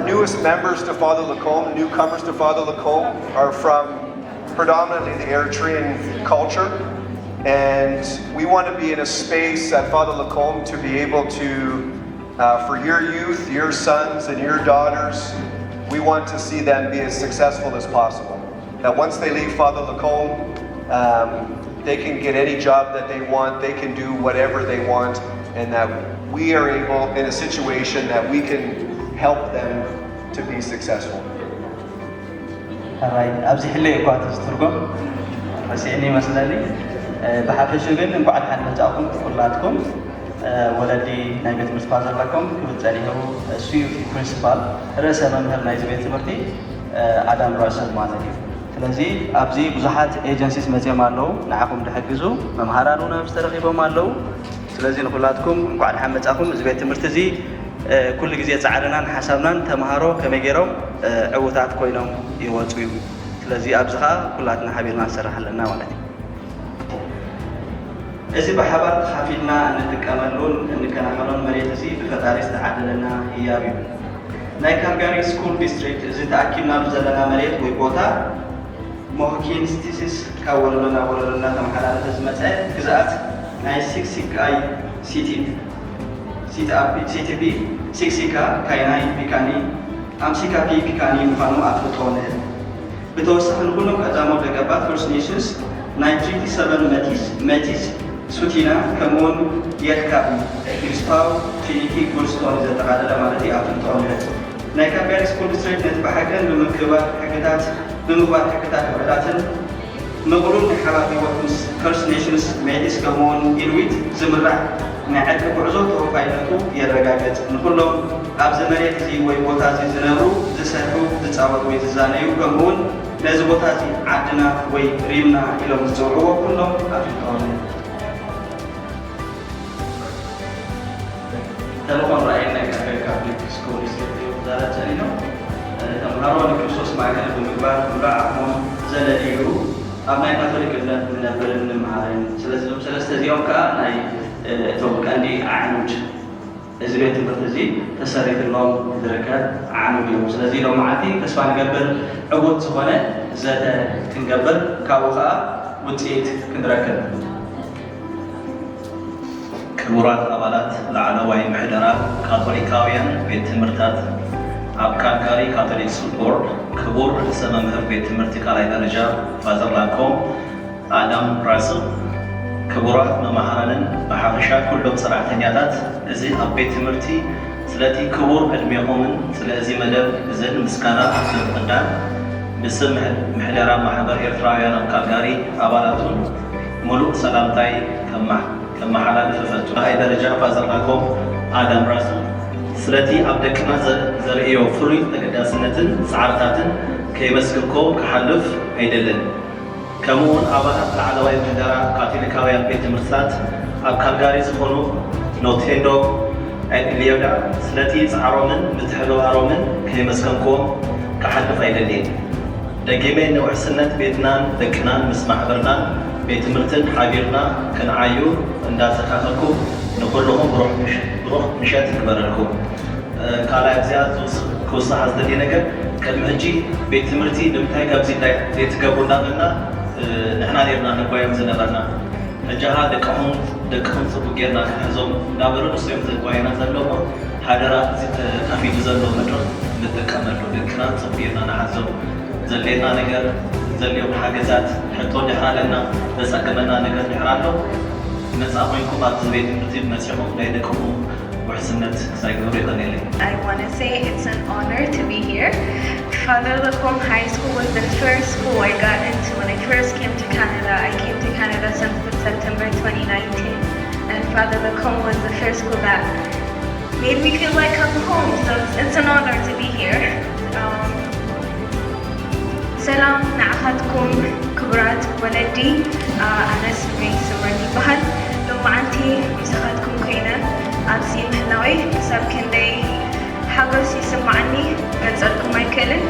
Newest members to Father Lacombe, newcomers to Father Lacombe, are from predominantly the Eritrean culture. And we want to be in a space at Father Lacombe to be able to, uh, for your youth, your sons, and your daughters, we want to see them be as successful as possible. That once they leave Father Lacombe, um, they can get any job that they want, they can do whatever they want, and that we are able, in a situation that we can help them to be successful. ሕራይ ኣብዚ ሕለ እኳ ትዝትርጎም ረሲዕኒ ይመስለኒ። ብሓፈሹ ግን እንኳዕ ደሓን መጻእኩም ኩላትኩም። ወለዲ ናይ ቤት ትምህርቲ ፋዘር ላኮም ክብል ጸኒሑ፣ እሱ እዩ ፕሪንሲፓል፣ ርእሰ መምህር ናይዚ ቤት ትምህርቲ፣ ኣዳም ራሰል ማለት እዩ። ስለዚ ኣብዚ ብዙሓት ኤጀንሲስ መጺኦም ኣለዉ፣ ንዓኹም ድሕግዙ መምሃራን እውን ኣብዚ ተረኺቦም ኣለዉ። ስለዚ ንኩላትኩም እንኳዕ ደሓን መጻኹም። እዚ ቤት ትምህርቲ እዚ ኩሉ ግዜ ጻዕርናን ሓሳብናን ተምሃሮ ከመይ ገይሮም ዕዉታት ኮይኖም ይወጹ እዩ። ስለዚ ኣብዚ ኸኣ ኩላትና ሓቢርና ንሰርሕ ኣለና ማለት እዩ። እዚ ብሓባር ተኻፊልና እንጥቀመሉን እንከናኸኖን መሬት እዚ ብፈጣሪ ዝተዓደለና ህያብ እዩ። ናይ ካልጋሪ ስኩል ዲስትሪክት እዚ ተኣኪብናሉ ዘለና መሬት ወይ ቦታ ሞህኪንስ ቲሲስ ካብ ወለዶ ናብ ወለዶ እናተመሓላለፈ ዝመፀ ግዝኣት ናይ ሲክሲካይ ሲቲ ሲቲፒ ሲክሲካ ካይናይ ፒካኒ ኣምሲካፒ ፒካኒ ምዃኑ ኣፍልጦ ንህብ። ብተወሳኺ ንኩሎም ቀዳሞት ደቀባት ፈርስት ኔሽንስ ናይ ትሪቲ ሰቨን መቲስ ሜቲስ ሱቲና ከምኡውን የትካቢ ግሪስፓው ትሪኒቲ ጉልስቶን ዘጠቓለለ ማለት እዩ ኣፍልጦ ንህብ። ናይ ካምቢያ ስኩል ዲስትሪክት ነቲ ብሓቅን ብምክባር ሕግታት ብምኽባር ሕግታት ውዕላትን ምቕሉል ናይ ሓባር ህይወት ምስ ፈርስት ኔሽንስ ሜቲስ ከምኡውን ኢንዊት ዝምራሕ ናይ ዕድል ጉዕዞ ተወፋይነቱ የረጋግጽ። ንኹሎም ኣብዚ መሬት እዚ ወይ ቦታ እዚ ዝነብሩ፣ ዝሰርሑ፣ ዝጻወቱ ወይ ዝዛነዩ ከምኡውን ነዚ ቦታ እዚ ዓድና ወይ ሪምና ኢሎም ዝጽውዕዎ ኩሎም ኣፍልጦ ንህብ። ተልእኾን ራእይን ናይ ካቶሊክ ካቶሊክ ስኩል ዲስትሪክት እዮም ክዛረብ ጸኒሑ። ተምሃሮ ንክርስቶስ ማእከል ብምግባር ኩሉ ዓቕሞም ዘለልዩ ኣብ ናይ ካቶሊክ እምነት ንነብርን ንምሃርን። ስለዚ እዞም ሰለስተ እዚኦም ከኣ ናይ እቶም ቀንዲ ኣዕኑድ እዚ ቤት ትምህርቲ እዚ ተሰሪትሎም ዝርከብ ኣዕኑድ እዮም። ስለዚ ሎም መዓልቲ ተስፋ ንገብር ዕዉት ዝኾነ ዘተ ክንገብር ካብኡ ከኣ ውጽኢት ክንረክብ። ክቡራት ኣባላት ላዕለዋይ ምሕደራ ካቶሊካውያን ቤት ትምህርታት ኣብ ካልጋሪ ካቶሊክ ስኩል ቦርድ፣ ክቡር ርእሰ መምህር ቤት ትምህርቲ ካልኣይ ደረጃ ፋዘር ላኮም ኣዳም ራስል፣ ክቡራት መማህራንን ብሓፈሻ ኩሎም ሰራሕተኛታት እዚ ኣብ ቤት ትምህርቲ ስለቲ ክቡር ዕድሜኹምን ስለ እዚ መደብ እዝን ምስጋና ብምቕዳም ብስም ምሕ- ምሕደራ ማሕበር ኤርትራውያን ኣብ ካልጋሪ ኣባላቱን ምሉእ ሰላምታይ ከማ- ከመሓላልፍ እፈቱ። ራእይ ደረጃ ፋዘር ላኮም ኣዳም ራሱ ስለቲ ኣብ ደቅና ዘ- ዘርእዮ ፍሉይ ተገዳስነትን ጻዕርታትን ከየመስገንኮ ክሓልፍ ኣይደልን። ከምኡውን ኣባላት ላዕለዋይ ምሕደራ ካቶሊካውያን ቤት ትምህርትታት ኣብ ካልጋሪ ዝኾኑ ኖቴንዶ ኤልዮዳ ስለቲ ጻዕሮምን ምትሕብባሮምን ከየመስገንክዎም ክሓልፍ ኣይደልይን። ደጊመ ንውሕስነት ቤትናን ደቅናን ምስ ማሕበርናን ቤት ትምህርትን ሓቢርና ክንዓዩ እንዳዘካኸርኩ ንኹልኹም ብሩኽ ምሽ- ብሩኽ ምሸት ይግበረልኩም። ካልኣይ ኣብዚኣ ክውስኻ ዝደልየ ነገር ቅድሚ ሕጂ ቤት ትምህርቲ ንምንታይ ከምዚ ዘይትገብሩ እንዳበልና ንሕና ኔርና ንጓዮም ዝነበርና። ሕጂ ኸዓ ደቅኹም ደቅኹም ጽቡቅ ጌርና ክንሕዞም እንዳበሉ ንሶም ዘጓዩና ዘለዉ። ሓደራ እዚ ተኸፊቱ ዘሎ መድረኽ ንጥቀመሉ፣ ደቅና ጽቡቅ ጌርና ንሓዞም። ዘድልየና ነገር ዘድልዮም ሓገዛት ሕቶ ድሕር ኣለና፣ ዘጸገመና ነገር ድሕር ኣሎ። ነጻ ኮይንኩም ኣብዚ ቤት ትምህርቲ መጺኹም ናይ ደቅኹም ውሕስነት ክሳይ ግብሩ ይቐንየለይ። I want to say it's an honor to be here. Father Lacombe High School was the first school I got into when I first came to Canada. I came to Canada since September twenty nineteen, and Father Lacombe was the first school that made me feel like I'm home. So it's, it's an honor to be here. Um, ሰላም ንዓኻትኩም ክቡራት ወለዲ። ኣነ ስመይ ስምረን ይበሃል። ሎማዓንቲ ምሳኻትኩም ኮይነ ኣብዚ ምህላወይ ክሳብ ክንደይ ሓጎስ ይስማዓኒ ክገልጸልኩም ኣይክእልን።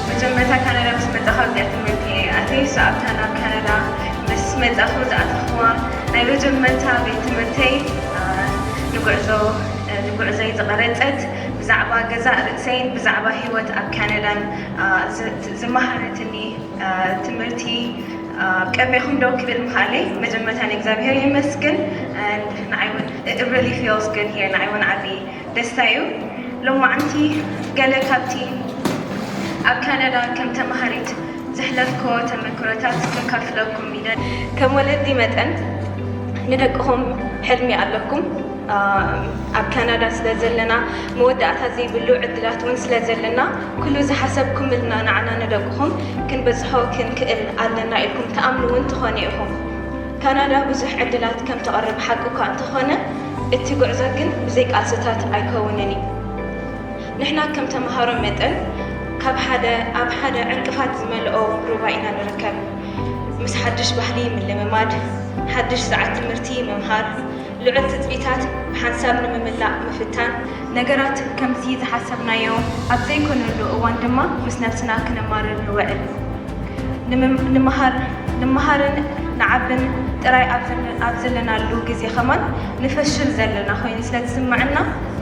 መጀመርታ ካናዳ ምስ መጻኹ ኣብዚኣ ትምህርቲ እየ ኣትየ። እሱ ኣብታ ናብ ካናዳ ምስ መጻኹ ዝኣተኽዋ ናይ መጀመርታ ቤት ትምህርተይ ንጉዕዞ ንጉዕዞይ ዝቐረጸት ምስ ብዛዕባ ገዛእ ርእሰይን ብዛዕባ ህይወት ኣብ ካናዳን ዝመሃረትኒ ትምህርቲ ኣብ ቀቢኹም ደው ክብል ምኽኣለይ መጀመርታ ንእግዚኣብሔር የመስግን። ንዓይ እውን really feels good here። ንዓይ እውን ዓቢ ደስታ እዩ። ሎማዓንቲ ገለ ካብቲ ኣብ ካናዳ ከም ተማሃሪት ዘሕለፍክዎ ተመክሮታት ከካፍለኩም ኢለ። ከም ወለዲ መጠን ንደቅኹም ሕልሚ ኣለኩም። ኣብ ካናዳ ስለ ዘለና መወዳእታ ዘይብሉ ዕድላት እውን ስለ ዘለና ኩሉ ዝሓሰብኩምልና ንዓና ንደቅኹም ክንበዝሖ ክንክእል ኣለና ኢልኩም ትኣምኑ እውን ትኾኑ ኢኹም። ካናዳ ብዙሕ ዕድላት ከም ተቕርብ ሓቂ እኳ እንተኾነ እቲ ጉዕዞ ግን ብዘይ ቃልስታት ኣይከውንን እዩ። ንሕና ከም ተምሃሮ መጠን ካብ ሓደ ኣብ ሓደ ዕንቅፋት ዝመልኦ ሩባ ኢና ንርከብ። ምስ ሓድሽ ባህሊ ምልምማድ፣ ሓድሽ ሰዓት ትምህርቲ ምምሃር፣ ልዑል ትጽቢታት ብሓንሳብ ንምምላእ ምፍታን፣ ነገራት ከምቲ ዝሓሰብናዮ ኣብ ዘይኮነሉ እዋን ድማ ምስ ነብስና ክነማርር ንውዕል። ንምምሃር ንመሃርን ንዓብን ጥራይ ኣብ ዘለናሉ ግዜ ከማን ንፈሽል ዘለና ኮይኑ ስለ ዝስምዐና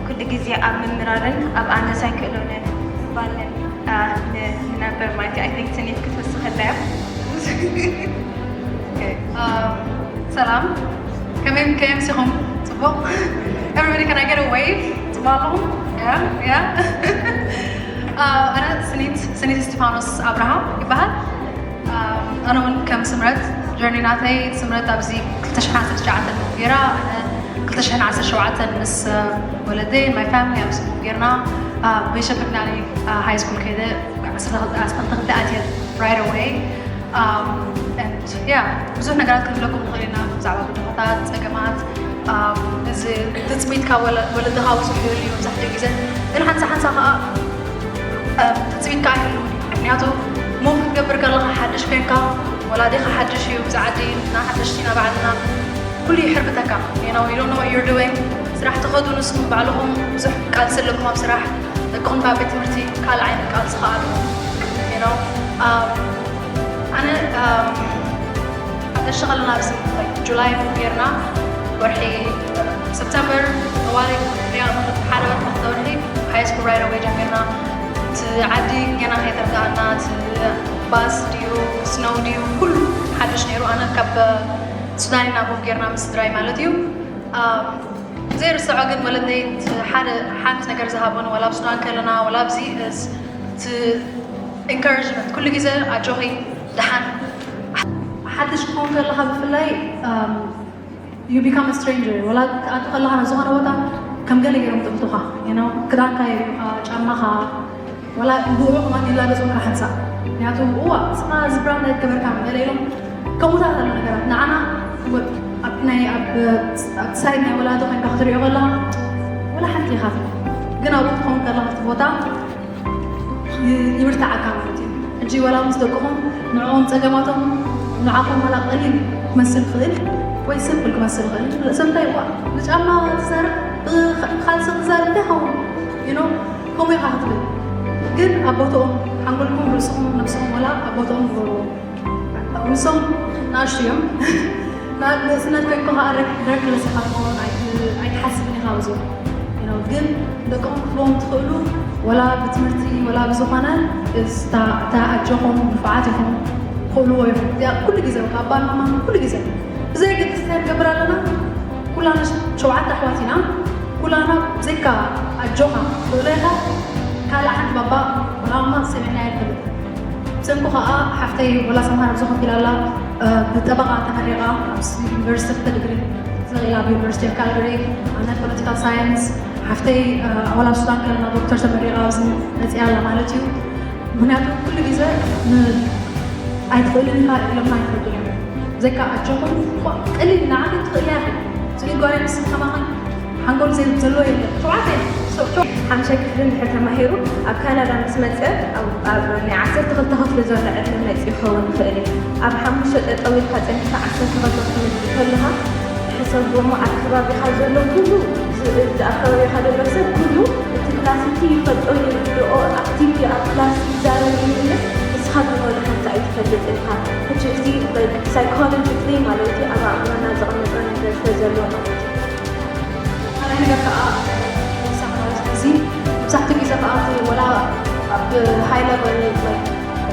ኩሉ ግዜ ኣብ ምምራርን ኣብ ኣነስ ኣይክእሎንን ምባልን ንነብር ማለት እዩ። I think ስኒት ክትወስኸላ እያ። ሰላም ከመይ ከመይ ምሲኹም? ጽቡቕ። Everybody, can I get a wave? ጽቡቕ ኣለኹም? Yeah, yeah. ኣነ ስኒት ስኒት እስጢፋኖስ ኣብርሃም ይበሃል። ኣነ እውን ከም ስምረት ጀርኒ ናተይ ስምረት ኣብዚ ክልተ ሽሕን ዓሰርተ ትሽዓተን ገይራ ኣነ ክልተ ሽሕን ዓሰርተ ሸውዓተን ምስ ወለደይ my family ኣብዚ ጌርና ቤሸ ፕግናኒ ሃይ ስኩል ከይደ ዓሰርተ ክልተ ኣትየ right away. Yeah, ብዙሕ ነገራት ክንብለኩም ንኽእል ኢና ብዛዕባ ብድሆታት፣ ፀገማት፣ እዚ ትፅቢት ካብ ወለድኻ ብዙሕ ይህሉ እዩ መብዛሕትኡ ግዜ። ግን ሓንሳ ሓንሳ ከዓ ትፅቢት ከዓ ይህሉ እዩ። ምክንያቱ ሙቭ ክትገብር ከለኻ ሓድሽ ኮይንካ ወላዲኻ ሓድሽ እዩ፣ ብዛ ዓዲ ንሕና ሓደሽቲ ኢና ባዕልና ኩሉ ይሕርብተካ። You know, you don't know what you're doing. ስራሕ ትኸዱ ንስኹም ባዕልኹም ብዙሕ ቃልሲ ኣለኩም ኣብ ስራሕ። ደቅኹም ካብ ቤት ትምህርቲ ካልእ ዓይነት ቃልሲ ከዓ ኣለኩም። You know, ኣነ ሓደሽቲ ከለና ኣብዚ ጁላይ ጌርና ወርሒ ሰፕተምበር ጠዋሊ ሓደ ወርሒ ክልተ ወርሒ ሃይ ስኩል right away ጀሚርና። እቲ ዓዲ ገና ከይተርድኣና እቲ ባስ ድዩ ስኖው ድዩ ኩሉ ሓድሽ ነይሩ። ኣነ ካብ ሱዳን ኢና ሙቭ ጌርና ምስ ስድራይ ማለት እዩ። ዘይርስዖ ግን ወለደይ ሓደ ሓንቲ ነገር ዝሃቦን ዋላ ኣብ ሱዳን ከለና ዋላ ኣብዚ ኢንካሬጅመንት ኩሉ ግዜ ኣጆኺ ደሓን ሓድሽ ክኸውን ከለኻ ብፍላይ you become a stranger። ወላ ክትኣቱ ከለኻ ናብ ዝኾነ ቦታ ከም ገለ ገይሮም ጥምቱኻ። You know፣ ክዳንካ የርእዩኻ፣ ጫማኻ፣ ወላ ብኡ ከማን ይላገጹልካ ሓንሳእ። ምክንያቱ እዋ ንስኻ እዚ ብራንድ ኣይገበርካን ገለ ኢሎም ከምኡታት ኣሎ ነገራት ንዓና ወ- ኣብ ናይ ኣብ ኣብቲ ሳይድ ናይ ወላዲ ኮይንካ ክትሪኦ ከለኻ ወላ ሓንቲ ኢኻ ትብል። ግን ኣብኡ ክትኸውን ከለኻ ኣብቲ ቦታ ይ- ይብርትዓካ ማለት እዩ። ሕጂ ወላ ምስ ደቅኹም ንዕኦም ጸገማቶም ንዓኹም ወላ ቀሊል ክመስል ይኽእል ወይ ስምፕል ክመስል ይኽእል። ርእሰ እንታይ እዋ ብጫማ ትዛረብ ብኻልሲ ትዛረብ እንታይ ኸውን you know ከምኡ ኢኻ ክትብል። ግን ኣብ ቦትኦም ሓንጎልኩም ርእስኹም ነብስኹም ወላ ኣብ ቦትኦም ግበርዎ። ንሶም ንኣሽቱ እዮም። ንእስነት ኮይንኩ ከዓ ረክለስ ኢኻ ትኸውን ኣይትሓስብን ኢኻ ብዙ ግን ደቅኹም ክትህቦም ትኽእሉ ወላ ብትምህርቲ ወላ ብዝኾነ እታ ኣጆኹም ንፉዓት ኢኹም ትኽእልዎ ኢኹም። እዚኣ ኩሉ ግዜ በቃ ኣባን ማማን ኩሉ ግዜ ብዘይ ግዲ እንታይ ንገብር ኣለና። ኩላና ሸውዓተ ኣሕዋት ኢና። ኩላና ብዘይካ ኣጆኻ ትኽእሎ ኢኻ። ካልእ ሓንቲ ባባ ወላ ማማ ሰሚዕና ኣይንፈልጥ። ብሰንኩ ከዓ ሓፍተይ ወላ ሰምሃር ኣብዚ ኮፍ ኢላ ኣላ ብጠበቓ ተመሪቓ ኣብ ዩኒቨርሲቲ ክልተ ዲግሪ ተኺኢላ ኣብ ዩኒቨርሲቲ ኦፍ ካልጋሪ ኣነ ፖለቲካል ሳይንስ ሓፍተይ ኣዋላ ሱዳን ከለና ዶክተር ተመሪቓ ኣብዚ መፅያ ኣላ ማለት እዩ። ምክንያቱ ኩሉ ግዜ ኣይትኽእልን ኢኻ ኢሎምና ኣይፈልጡን እዮም። ብዘይካ ኣጆኹም ቀሊል ንዓኺ ትኽእልያ ኢኺ። ፅሉይ ጓል ኣንስተይቲ ከማኽን ሓንጎል ዘይ ዘለዎ የለን። ሸውዓተ እየ። ሓምሻይ ክፍሊ እንድሕር ተማሂሩ ኣብ ካናዳ ምስ መፀ ኣብ ናይ ዓሰርተ ክልተ ክፍሊ ዘሎ ዕድመ መፂኡ ክኸውን ይኽእል እዩ። ኣብ ሓሙሽተ ጠጠው ኢልካ ፀኒሕካ ዓሰርተ ክልተ ክትምድብ ከለኻ ሕሰቦ እሞ ኣብ ከባቢኻ ዘሎ ኩሉ እቲ ኣብ ከባቢኻ ዘሎ ሰብ ኩሉ እቲ ክላስ እቲ ይፈልጦ ይርድኦ ኣክቲቭ ኣብ ክላስ ይዛረብ ይምልስ ንስኻ ግን ወላ ሓንቲ ኣይትፈልጥን ኢኻ። ሕጂ እዚ ሳይኮሎጂካሊ ማለት እዩ ኣብ ኣእምሮና ዘቐመጦ ነገር ስለ ዘሎ ማለት እዩ። ካልኣይ ነገር ከዓ እዚ ብዙሕ ሃይ ለቨል፣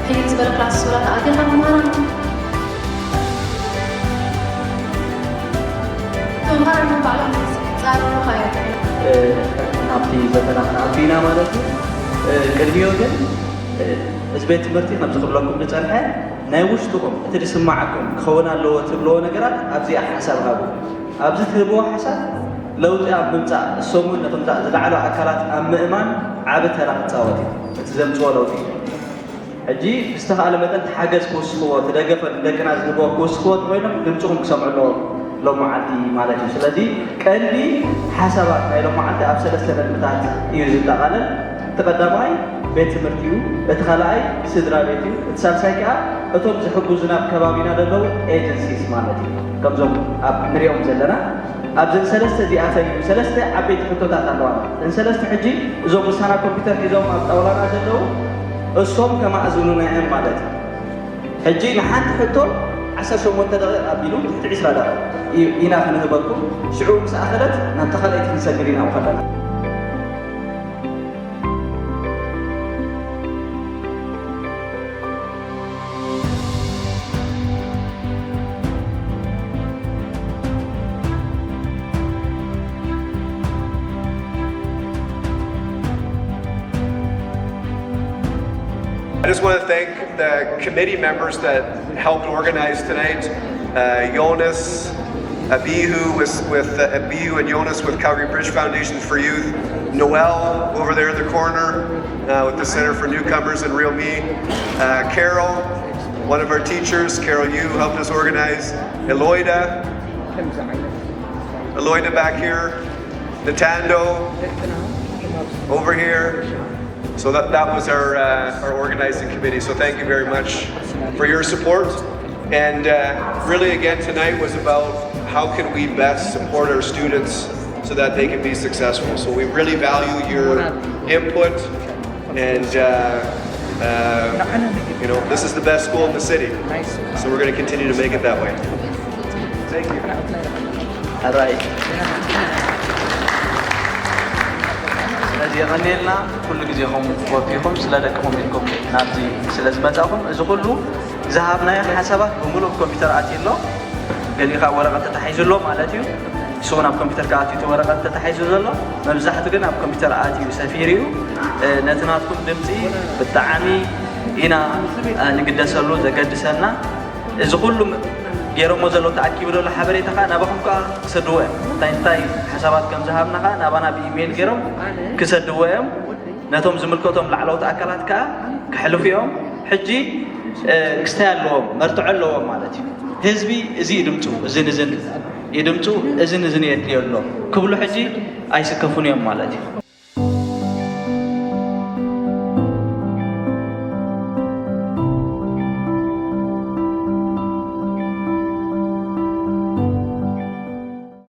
ሕይል ዝበለ ክላስ ስላት ኣትኻ ተምሃራን ተምሃራን ባዕሎም ፃረሩኻ እዮም። ናብቲ ዘተና ክንኣቱ ኢና ማለት እዩ። ቅድሚኡ ግን እዚ ቤት ትምህርቲ ከምዚ ክብለኩም ዝፀንሐ ናይ ውሽጥኹም እቲ ዝስማዓኩም ክኸውን ኣለዎ ትብልዎ ነገራት ኣብዚኣ ሓሳብ ሃቡ። ኣብዚ ትህብዎ ሓሳብ ለውጢ ኣብ ምምፃእ እሶምን ነቶም ዝለዓሉ ኣካላት ኣብ ምእማን ዓቢ ተራ ክፃወት እዩ። እቲ ዘምፅዎ ለውጢ ሕጂ ብዝተኻእለ መጠን ሓገዝ ክውስኽዎ፣ እቲ ደገፈ ንደቅና ዝህብዎ ክውስኽዎ ተኮይኖም ድምፅኹም ክሰምዑ ኣለዎም ሎም መዓልቲ ማለት እዩ። ስለዚ ቀንዲ ሓሳባት ናይ ሎም መዓልቲ ኣብ ሰለስተ ነጥብታት እዩ ዝጠቓለል። እቲ ቀዳማይ ቤት ትምህርቲ እዩ፣ እቲ ካልኣይ ስድራ ቤት እዩ፣ እቲ ሳልሳይ ከዓ እቶም ዝሕግዙና ኣብ ከባቢና ዘለዉ ኤጀንሲስ ማለት እዩ። ከምዞም ኣብ ንሪኦም ዘለና ኣብዘን ሰለስተ እዚኣተን እዩ ሰለስተ ዓበይቲ ሕቶታት ኣለዋና። እዘን ሰለስተ ሕጂ እዞም ምሳና ኮምፒውተር ሒዞም ኣብ ጣውላና ዘለዉ እሶም ከማእዝኑና እዮም ማለት እዩ። ሕጂ ንሓንቲ ሕቶ ዓሰርተ ሸሞንተ ደቂቕ ኣቢሉ ትሕቲ ዒስራ ደቂቕ እዩ ኢና ክንህበኩም። ሽዑ ምስ ኣኸለት ናብታ ካልኣይቲ ክንሰግር ኢና ከለና። I just want to thank the committee members that helped organize tonight. Uh, Jonas Abihu with, with uh, Abihu and Jonas with Calgary Bridge Foundation for Youth. Noel over there in the corner uh, with the Center for Newcomers and Real Me. Uh, Carol, one of our teachers, Carol Yu, helped us organize. Eloida, Eloida back here. Nintendo over here. So that, that was our, uh, our organizing committee. So thank you very much for your support. And uh, really, again, tonight was about how can we best support our students so that they can be successful. So we really value your input, and uh, uh, you know, this is the best school in the city. So we're going to continue to make it that way. Thank you. ሕራይ ስለዚ የቐንየልና ኩሉ ግዜኹም ወፊኹም ስለ ደቅኹም ኢልኩም ናብዚ ስለ ዝመጻኹም። እዚ ኩሉ ዝሃብናዮ ሓሳባት ብምሉእ ኮምፒውተር ኣትዩ ኣሎ። ገሊኡ ከዓ ወረቐት ተታሒዙ ኣሎ ማለት እዩ። ንሱ እውን ኣብ ኮምፒውተር ክኣትዩ እቲ ወረቐት ተታሒዙ ዘሎ መብዛሕቱ ግን ኣብ ኮምፒውተር ኣትዩ ሰፊሩ እዩ። ነቲ ናትኩም ድምፂ ብጣዕሚ ኢና ንግደሰሉ ዘገድሰና። እዚ ኩሉ ገይሮሞ ዘለዉ ተኣኪቡ ዘሎ ሓበሬታ ከዓ ናባኹም ከዓ ክሰድዎ እዮም። እንታይ እንታይ ሓሳባት ከም ዝሃብና ከዓ ናባና ብኢሜይል ገይሮም ክሰድዎ እዮም። ነቶም ዝምልከቶም ላዕለዎት ኣካላት ከዓ ክሕልፉ እዮም። ሕጂ ክስታይ ኣለዎም፣ መርትዖ ኣለዎም ማለት እዩ። ህዝቢ እዚ እዩ ድምፁ፣ እዚ ንዝን እዩ ድምፁ፣ እዚ ንዝን የድልዮ ኣሎ ክብሉ ሕጂ ኣይስከፉን እዮም ማለት እዩ።